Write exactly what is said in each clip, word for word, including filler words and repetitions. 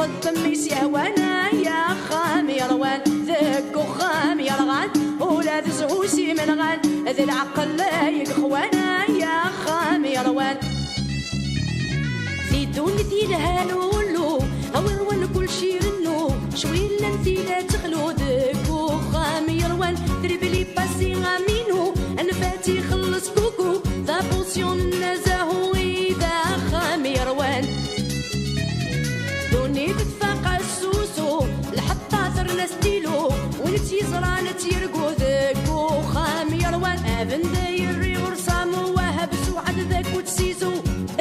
Xeddem mi s-yehwan, ay axxam yerwan, deg uxxam yerɣan, ula d zzhu s imenɣan, d lɛeqel ay yexwan, ay axxam yerwan. Di ddunit yelhan ullu, awer wan kullec irennu, cwi llan tila texlu, deg uxxam yerwan, trebli pasi aminu, anfat ixelleṣ kuku, d apusyon n azahu i d axxam yerwan. Ddunit tfaq asusu, lḥeṭṭa terna stilu, win tt-yeẓran ad tt-yergu, deg uxxam yerwan. Abenday irri ursamu, wahab suɛad d akut sizu,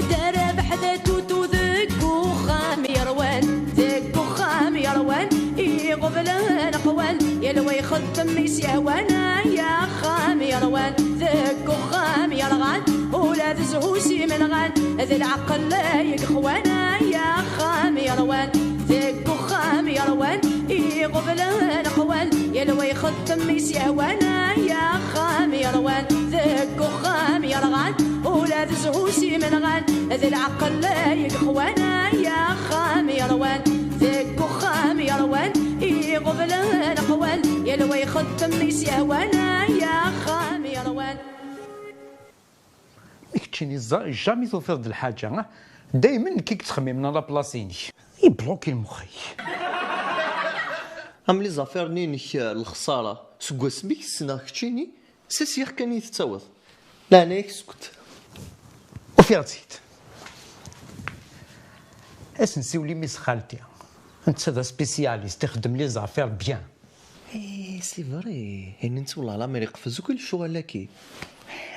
d arabeḥ d atutu, deg uxxam yerwan. Deg uxxam yerwan, iɣeblan qwan, yal wa ixeddem mi s-yehwan, ay axxam yerwan. Deg uxxam yerɣan, ula d zzhu s imenɣan, d lɛeqel ay yexwan, ay axxam yerwan. Deg uxxam yerwan, iɣeblan qwan, yal wa ixeddem mi s-yehwan, ay axxam yerwan. Deg uxxam yerɣan, ula d zzhu s imenɣan, d lɛeqel ay yexwan, ay axxam yerwan. Deg uxxam yerwan, iɣeblan qwan, yal wa ixeddem mi s-yehwan, ay axxam yerwan. Keččini za-, jamais tufiḍ-d lḥaǧa, ah? Daymen nekk i yettxemmimen à la place-inek. Ibloki lmux-ik. Am les affaires-nni-inek, eh, lexsara, seg wasmi i k-ssneɣ keččini, s asiɣ kan i tettawiḍ. Leɛnaya-k sket. Ufiɣ-tt-id. Ad s-nsiwel i mmi-s xalti. Netta d aspécialiste, ixeddem les affaires bien. Eh, c'est vrai. Ayen n tewla lamir iqfez akk lecɣal-agi.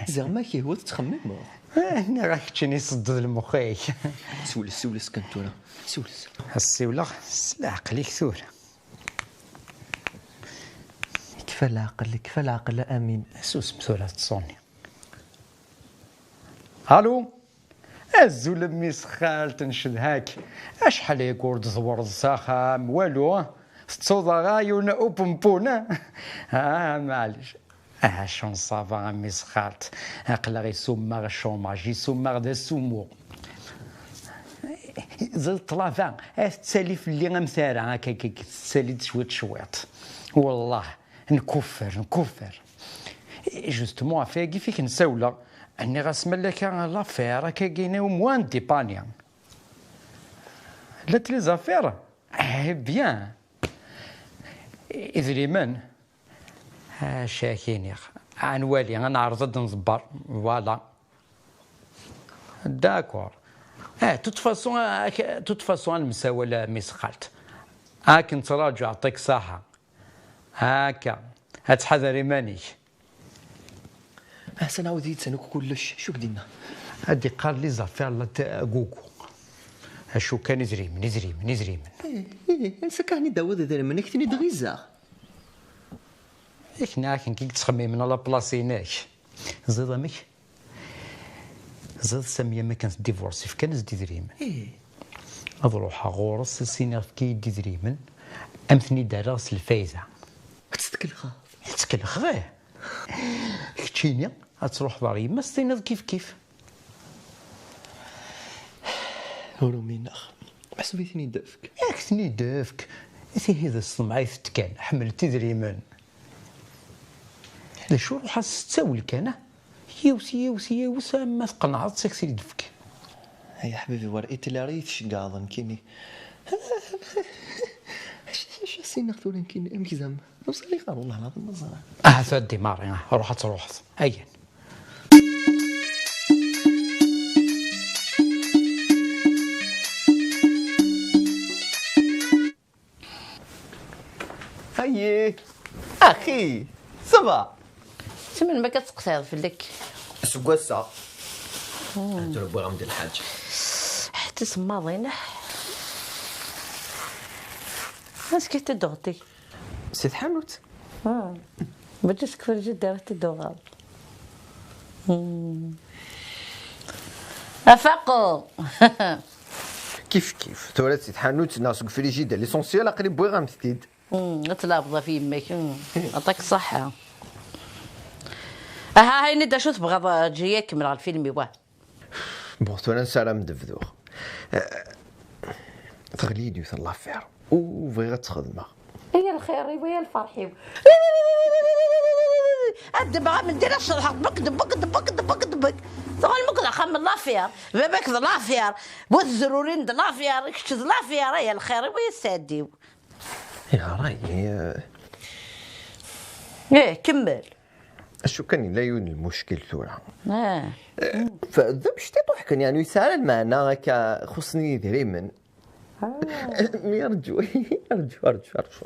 Ziɣ ma k-ihwa tettxemmimeḍ. Eh, nniɣ-ak keččini ṣedded lmux-ik. Siwles, siwles kan tura. Siwles. Ad ssiwleɣ s leɛqel-ik tura. Kfa leɛqel, kfa leɛqel a Amin. Susem tura tettṣuni. Alu? Azul a mmi-s xalt, ncedha-k. Acḥal aya ur d-tḍewreḍ s axxam, walu? Tettuḍ aɣayun upempun? Ah, maɛlic. Ah, acu n ṣṣaba a mmi-s xalt. Aql-aɣ isummeɣ chômage, isummeɣ d asumu. Ẓid ṭṭlaba, ad tettali fell-i am tara, akka, akka, tettali-d cwiṭ, cwiṭ. Wellah, nkuffer, nkuffer. Justement, ɣef wayagi fik nsawleɣ. Nniɣ-as ma laka l'affaire, akka, gina au moins dépani. Llant les affaires? Eh bien. Idrimen? Acu ak-iniɣ? Ad nwali, ad neɛreḍ ad nḍebber. Voilà. D'accord. Eh, de toute façon, ak-, de toute façon, ad nemsawal a mmi-s xalt. Ad k-nettraǧu, yeɛṭik ṣṣeḥḥa. Akka. Ad tḥader iman-ik. Ḥsen, ɛawed-iyi-d akk kullec. Acu k-d-inna? Ad d-iqqar les affaires la t-, gugu. Acu kan idrimen, idrimen, idrimen. Eh, eh, ansa kan i d-tawiḍ idrimen, ad k-ten-id-ɣizeɣ. Yak nniɣ-ak nekk i yettxemmimen à la place-inek. Ẓiḍ amek? Ẓiḍ Sami am akken tdivorsi, fkan-as-d idrimen. Ih. Ad ruḥeɣ ɣur-s, ad s-iniɣ efk-iyi-d idrimen, am ten-id-rreɣ s lfayda. Ad tetkelxeḍ. Ad tkelxeḍ, ih. Keččini ad truḥeḍ ɣer yemma-s, tiniḍ kif kif. Ur umineɣ. Meḥsub i ten-id-efk. Ad k-ten-id-efk. Tihi d s ttemɛayt kan, ḥemmlet idrimen. D acu, ruḥ-as s ttawil kan, ah? Yiwet, yiwet, yiwet, ama tqenɛeḍ, ad k-t-id-tefk. Ay aḥbibi, war Hitler i tceggeɛḍ nekkini. Acu, acu, acu as-iniɣ tura nekkini, amek zama? Ur sali ɣer wallah lɛaḍim ma ẓriɣ. Ahat ad d-imari, ah, ruḥ ad truḥeḍ. Ayen. Ayi, axi, ça va? Si melmi akka teqṭiɛeḍ fell-ak? Seg wass-a. Tura wwiɣ-am-d lḥaǧa. Ḥedd isemmaḍin. Ansi k-id-tuɣeḍ-t? Si tḥanut. Hmm. Mačči seg frijider i t-id-tuɣeḍ. Hmm. Afaqu! Kif kif. Tura si tḥanut neɣ seg frijider, l'essentiel aql-i wwiɣ-am-t-id. Hmm, ad tleɛbeḍ ɣef yemma-k. Hmm. Aṭak ṣṣeḥḥa. Aha, ini-d acu tebɣiḍ, eǧǧ-iyi ad kemmleɣ lfilm-iw, ah. Bon, tura nessaram d-bduɣ. Eh, Teɣli-d yiwet n l'affaire u bɣiɣ ad tt-xedmeɣ. Ay lxir-iw, ay lferḥ-iw. Ad ddmeɣ amendir, ad ceḍḥeɣ ḍbek ḍbek ḍbek ḍbek ḍbek. Tuɣalem akk d axxam n l'affaire. Baba-k d l'affaire. Bu tezrurin d l'affaire. Kečč d l'affaire. Ay lxir-iw, ay sseɛd-iw. Yeɣra-yi. Ih, kemmel. Acu kan, yella yiwen n lmuckil tura. Ah. D amectiṭuḥ kan, yeɛni ur yesɛi ara lmeɛna akka, xuṣṣen-iyi idrimen. Mi rǧu, rǧu, rǧu, rǧu.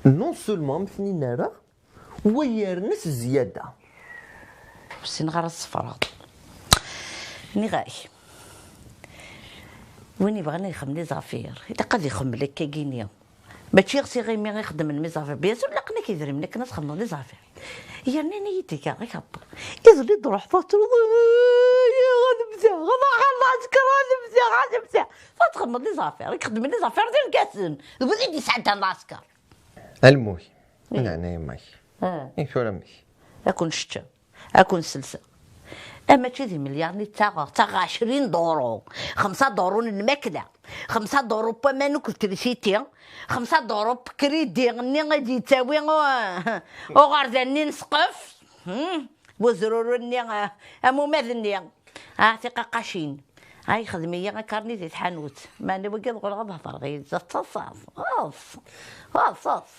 Non seulement am ten-in-rreɣ, wa yerna s zzyada. Ur ssineɣ ara ad ṣeffreɣ. Nniɣ-ak, win yebɣan ad ixemmel iẓafir, ilaq ad ixemmel akkagini. Mačči ɣas iɣimi i xeddmen les affaires. Bien sûr, laqen-ak idrimen akken ad txedmeḍ les affaires. Yerna ini-yi-d akka, ak Ṛebbi. Iḍelli d-ruḥeḍ ad truḍ, ad mteɣ, ad ruḥeɣ lasker, ad mteɣ, ad mteɣ. Ad txedmeḍ les affaires, i ixeddmen les affaires d irgazen. D wid i d-yesɛeddan lasker. Almuy, leɛnaya yemma-k. I tura amek? Ad kun-ceččen. Ad kun-selseɣ. Ah, mačči d imelyaṛen i ttaɣeɣ, ttaɣeɣ ɛecrin duru, xemsa duru n lmakla, xemsa duru n waman akked trisiti, xemsa duru n kridi-nni i d-yettawi u-, uɣerda-nni n ssqef, hmm, wezruru-nni, ah, am umad-nni, ah, tiqaqqacin. Ah, yexdem-iyi akarni di tḥanut. Meɛna wagi ad ɣuleɣ ad hedreɣ yid-s, ad teṭṭseḍ, ɣeḍs, ɣeḍs, ɣeḍs.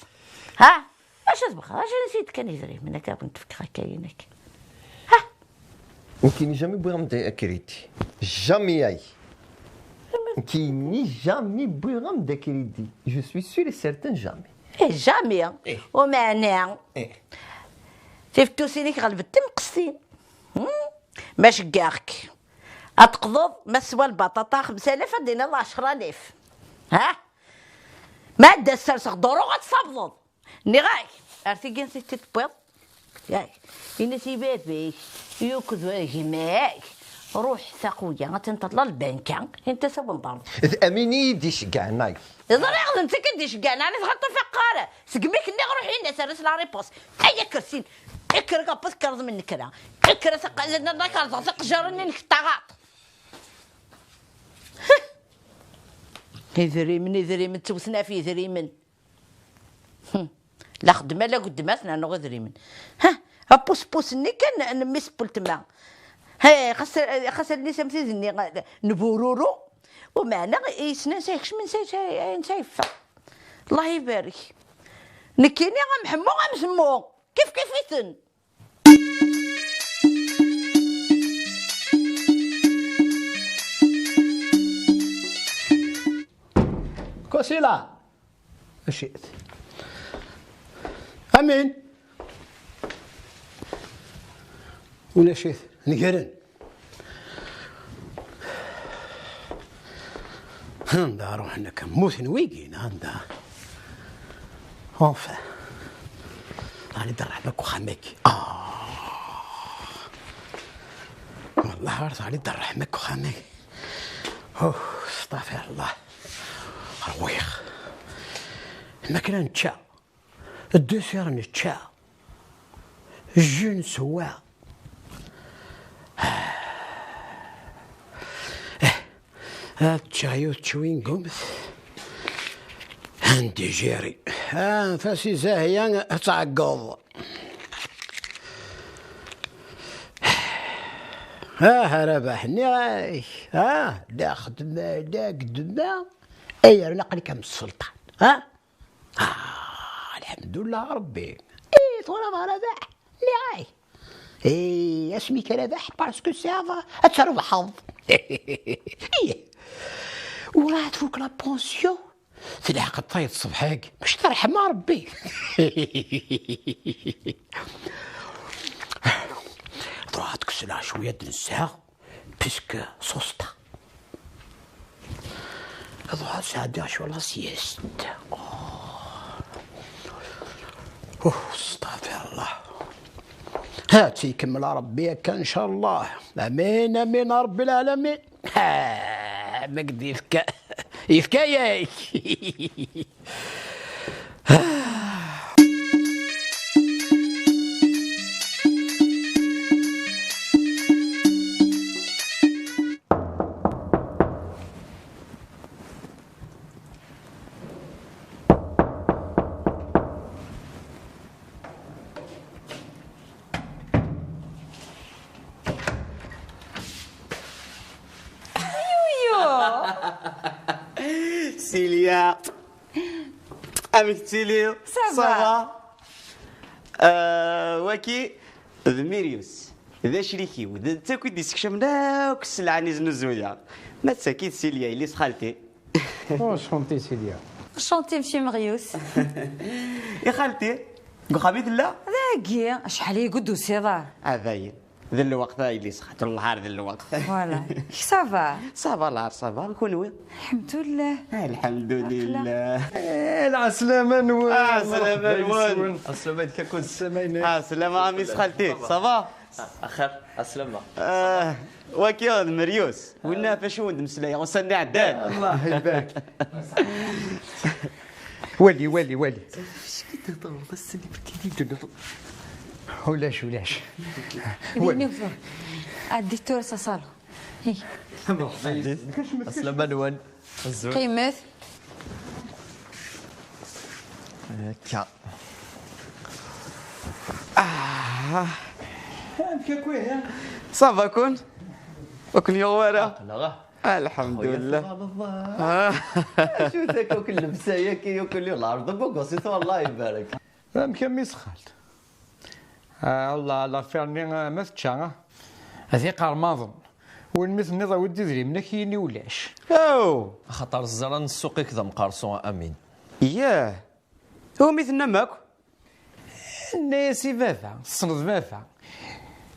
Ha? Acu tebɣa? Acu nsi-d kan idrimen akka, ad wen-d-fkeɣ akka yinek. Ha! Nekkini jamais wwiɣ-am-d akridi. Jamais ay. Nekkini jamais wwiɣ-am-d akridi. Je suis sûr et certain, jamais. Eh, jamais. Eh. Umeɛna. Eh. Tifettusin-ik ɣelbent timqestin. Hmm? Ma ceggeɣ-k. Ad teqḍeḍ, ma teswa lbaṭaṭa xemsa alaf, ad d-tiniḍ ɛecra alaf. Ha? Ma ad d-as-serseɣ duṛu, ad t-tabḍeḍ. Nniɣ-ak, ar tigi ansi tt-id-tewwiḍ? Yak, ini-as i baba-k, akked gma-k, ruḥ taqewya, ad tent-terreḍ lbanka, init-as ad wen-d-terreḍ. D Amin i yi-d-iceggɛen, ay. Ẓriɣ d netta i d-iceggɛen, ɛni tɣileḍ ur faqeɣ ara? Segmi k-nniɣ ruḥ, ini-as, err-as la réponse. Ay akersin, ikker akka, tekkreḍ mi nnekra, ikker-as, ad k-rẓeɣ tiqejjarin-nni-inek n taɣaṭ. Idrimen, idrimen, ttewten ɣef yidrimen. Hm. La xeddem ala weltma-s, nernu idrimen. Ha, apusepus-nni kan n mmi-s n weltma. Ha, xas, xas allen-is am tid-nni n bururu, umeɛna yessen ansa yekcem, ansa, ansa yeffeɣ. Allah ibarek. Nekkini am Ḥemmu am Semmu, kif kif-iten. Kosila! Acu-t? Amin! Ulac-it, negren. Anda ruḥen akka? Mmuten wigi, neɣ anda? Enfin. Ɛni d ṛṛeḥma deg uxxam-agi? Ah. Wellah ar teɣli-d ṛṛeḥma deg uxxam-agi. Uh, astaɣfirullah. Ṛwiɣ. Lmakla nečča. Ddesir nečča. Jus neswa. Eh, ad ččeɣ yiwet n tcwingumt. Ad ndigiri. Ah, tasi Zahya ad tɛeggeḍ. Ah, a Rabaḥ, nniɣ-ak, ah, la xedma, la gedma, ay yerna aql-ik am sselṭan, ah? Ah, lḥemdullah Ṛebbi. Ih, twalaḍ a Rabaḥ, nniɣ-ak. Ih, asmi k-Rabaḥ, parce que tesɛiḍ ad trebḥeḍ. Ih. Ur ad tfuk la pension. Telḥeq tayeḍ ṣṣbeḥ-agi, mačči d ṛṛeḥma Ṛebbi. Truḥ ad kkseɣ cwiya d nnzeɛ, puisque susta. Truḥ ad sɛeddiɣ cwiya la sieste. Oh, astaɣfirullah. Ha, ad tt-ikemmel Ṛebbi akka, ncallah. Amin, amin, a Ṛebbi lɛalamin. Ah, ma k-d-yefka, yefka-yak. Silya, amek tettiliḍ? Ça va. Ça va. Euh, waki d Mirius, d acrik-iw, d netta akk i d-yessekcamen akk sselɛa-nni znuzuyeɣ. Ma d tagi d Silya, yelli-s xalti. Enchanté, Silya. Enchanté, monsieur Mirius. I xalti, deg uxxam i tella? Dagi, acḥal i gudd usiḍ-a? Ah, dayen. D lweqt, a yelli-s xalti, wellah ar d lweqt. Voilà. Ça va? Ça va, lɛar, ça va. Kunwi? Alḥemdullah. Alḥemdullah. Eh, lɛeslama-nwen. Ah, lɛeslama-nwen. Lɛeslama-nnek akk. Lɛeslama-ines. Ah, lɛeslama, a mmi-s xalti. Ça va? Axir, lɛeslama. Ah, waki d Mirius. Winna ɣef acu wen-d-meslayeɣ ussan-nni iɛeddan. Allah ibarek. Wali, wali, wali. Ulac, ulac. Wali. Ɛeddi tura s aṣalu. Hey. Aslama-nwen. Qqimet. Akka. Ah. Amek akk ihi? Ça va-ken? Ur ken-yuɣ wara? Aql-aɣ. Alḥemdulillah. Acu-t akk llebsa-yagi, akk lɛerḍ n ugusit, Allah ibarek. Amek a mmi-s xalt? Ah, Allah, l'affaire-nni, ah, ma tečča, ah, ad iqermaḍen. Win mi tenniḍ awi-d idrimen-ak yini ulac. Aw! Axaṭer ẓẓiran ssuq-ik d amqerṣu, a Amin. Yah! Umi tennam akk? Nna-yas i baba, tessneḍ baba.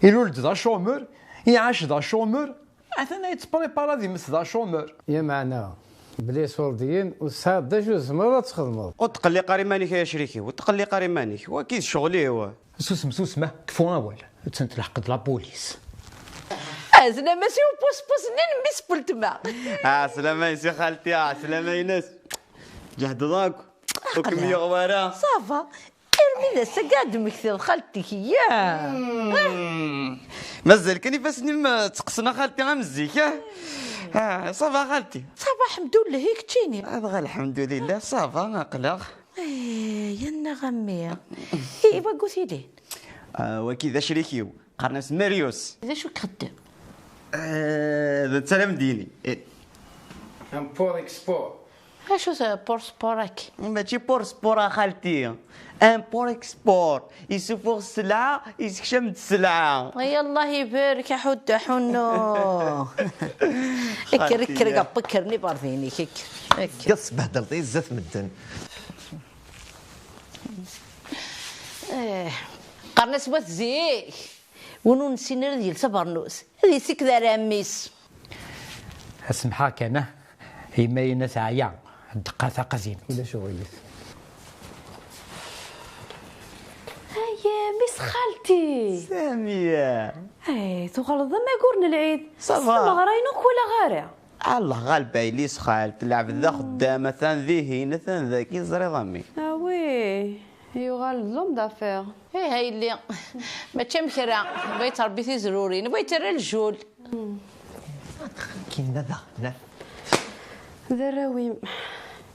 Ilul-d d acumur, iɛac d acumur, atan a yettpripara ad imet d acumur. Lameɛna, bla isurdiyen ur tesɛiḍ d acu tzemreḍ ad txedmeḍ. Ur tqelliq ara iman-ik ay acrik-iw, ur tqelliq ara iman-ik. Wagi d ccɣel-iw. Susem, susem, ah, kfu awal. Attan telḥeq-d la police. Ɛeslama-s i upuspus-nni n mmi-s n weltma. Ɛeslama-ines i xalti, ɛeslama-ines. Ǧehdeḍ akk. Ur kem-yuɣ wara. Ça va. Armi d ass-agi ad d-temmektiḍ xalti-k, ya. Hmm. Mazal kan ifassen-im, eh, tteqqsen a xalti am zik, ah? Ah, ça va xalti. Ça va, ḥemdullah, i keččini? Ah, dɣa lḥemdulillah, ça va, aql-aɣ. Eh, yenna a mmi. I, i wagut ili? Ah, waki d acrik-iw. Qqaren-as Marius. D acu i ixeddem? Eh, d netta ara m-d-yini. Eh. Import export. Acu d pour sport-agi? Mačči pour sport a xalti. Import export. Yessufuɣ sselɛa, yessekcam-d sselɛa. Ay Allah ibarek, aḥuddu aḥunnu. Ekker, ekker, xalti. Ɣef ekker n iberdiyen-ik, ekker, ekker. Tesbehdleḍ-iyi zdat medden. Eh, qqaren-as wat zik. Win ur nessin ara ad yels abernus, ad yessiked ar ɛemmi-s. Asemḥaɣ kan, ah, yemma-ina teɛya, ddeqqa taqazimt. Ulac uɣilif. Ay, mmi-s xalti. Samiya. Ay, tuɣaleḍ d amagur n lɛid. Ça va. S tmeɣra-inu ur k-walaɣ ara. Allah ɣaleb a yelli-s xalt, lɛebd d axeddam, atan dihin, atan dagi, teẓriḍ a mmi. Ah oui, yuɣal d l'homme d'affaires. Ih a yelli, mačči am kra, bɣa yettrebbi tizrurin, bɣa yettarra lejjul. Kinna daɣen. D arraw-im.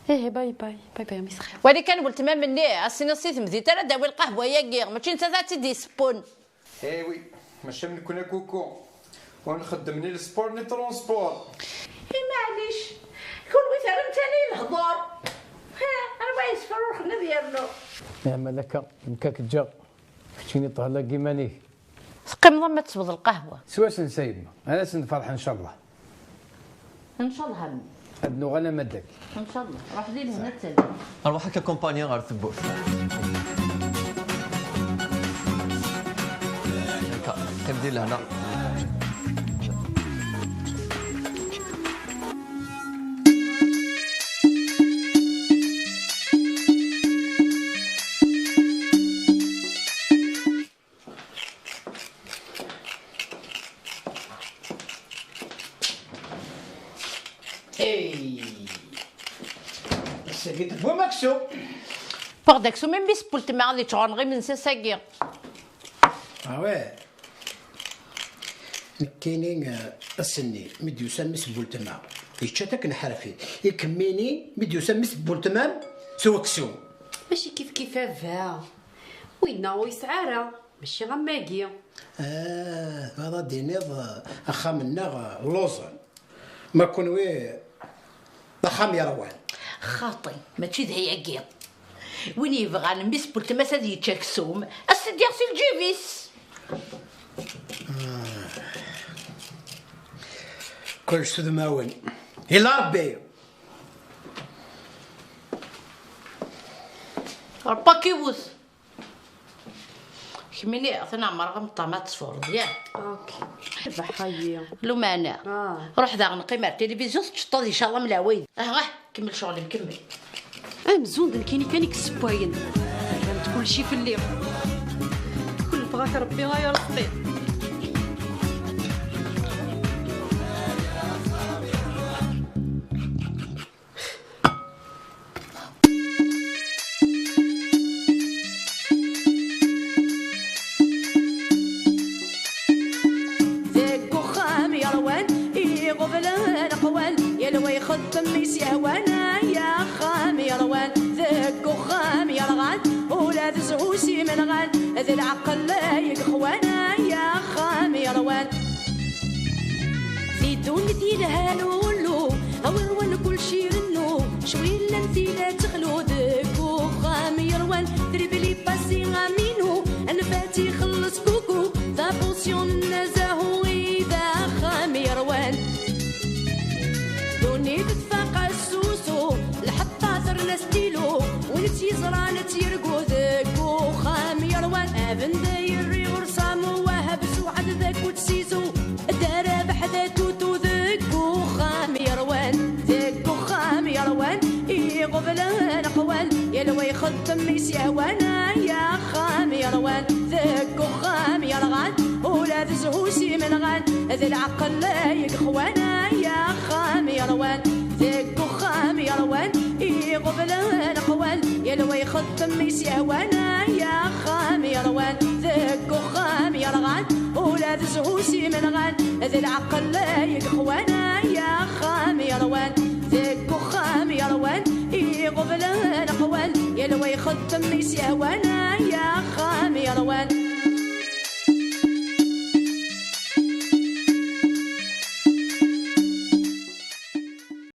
Ihi, bye bye, bye bye a mmi-s xalt. Wali kan weltma-m-nni, as-tiniḍ si temdint ara d-tawi lqahwa-yagi, mačči nettat ad tt-id-yessewwen. Eh oui, mačči am nekkni a kuku. Ur nxeddem ni lesport ni transport. I maɛlic, kunwi terram tani i lehdur. Ha, arba yesfruxen ad yernu. Meɛmal akka, nekk ad k-ǧǧeɣ. Keččini ṭhel-agi iman-ik. Teqqimeḍ am ma tesweḍ lqahwa. S wass-nnes a yemma, ad asen-nferḥ ncallah. Ncallah a mmi. Ad nuɣal ama d akka. Ncallah. Ruḥ di lehna d talwit. Arwaḥ akka kumpanyi ɣer tewwurt. Akka, qqim di lehna. Hey! Ass-agi tewwim aksum. Wwiɣ-d aksum i mmi-s n weltma ad yečč ɣur-neɣ imensi ass-agi. Ah ouais. Nekkini, eh, ass-nni mi d-yusa mmi-s n weltma, yečča-t akken ḥerfi. I kemmini mi d-yusa mmi-s n weltma-m, sew aksum. Mačči kifkif a baba. Winna ur yesɛi ara. Mačči am wagi. Ah, tebɣiḍ ad d-tiniḍ, eh, axxam-nneɣ, eh, lluẓen. Ma kunwi, d axxam yerwan. Xaṭi, mačči d ayagi. Win yebɣan mmi-s n weltma-s ad yečč aksum, ad s-t-id-yaɣ si lǧib-is. Kullec s udmawen. Yella Rebbi! Rebbi ad k-iwwet. Kemmini, atan ɛemreɣ am ṭṭam ad teffɣeḍ, yak? Ok. Baḥayi. Lumana. Ah. Ruḥ daɣen qqim ar tilivizyu, teččeṭṭeḍ, icallah, am lɛwayed. Ah, ah, kemmel ccɣel-im, kemmel. Amzun d nekkini kan i yessewwayen. Rran-d kulci fell-i. Kellfeɣ-ak Rebbi ay Arezqi. Deg uxxam yerwan, iɣeblan qwan, yal wa ixeddem i s-yehwan, ay axxam yerwan. Deg uxxam yerɣan, ula d zzhu s imenɣan, d lɛeqel ay ixwan, ay axxam yerwan. Di ddunit yelhan ullu, awer wan kulci irennu, cwi llan tila texlu deg uxxam yerwan, tribli pasi aminu, anfati xelleṣ kuku, d apusyon n azahu i d axxam yerwan. Ddunit tfaq assusu, lḥeṭṭa terna stilu, win tt-yeẓran ad tt-yergu deg uxxam yerwan. Abendayri ur samu wahab suɛad d akut sizu, darabeḥ d atutu deg uxxam yerwan. Deg uxxam yerwan, iɣeblan qwan, yal wa ixeddem i s-yehwan, ay axxam yerwan. Deg uxxam yerɣan, ula d zzhu s imenɣan, d lɛeqel ay ixwan, ay axxam yerwan. Deg uxxam yerwan, iɣeblan qwan, yal wa ixeddem i s-yehwan, ay axxam yerwan. Deg uxxam yerɣan, ula d zzhu s imenɣan, d lɛeqel ay ixwan, ay axxam yerwan. Deg uxxam yerwan, iɣeblan qwan, yal wa ixeddem i s-yehwan, ay axxam yerwan.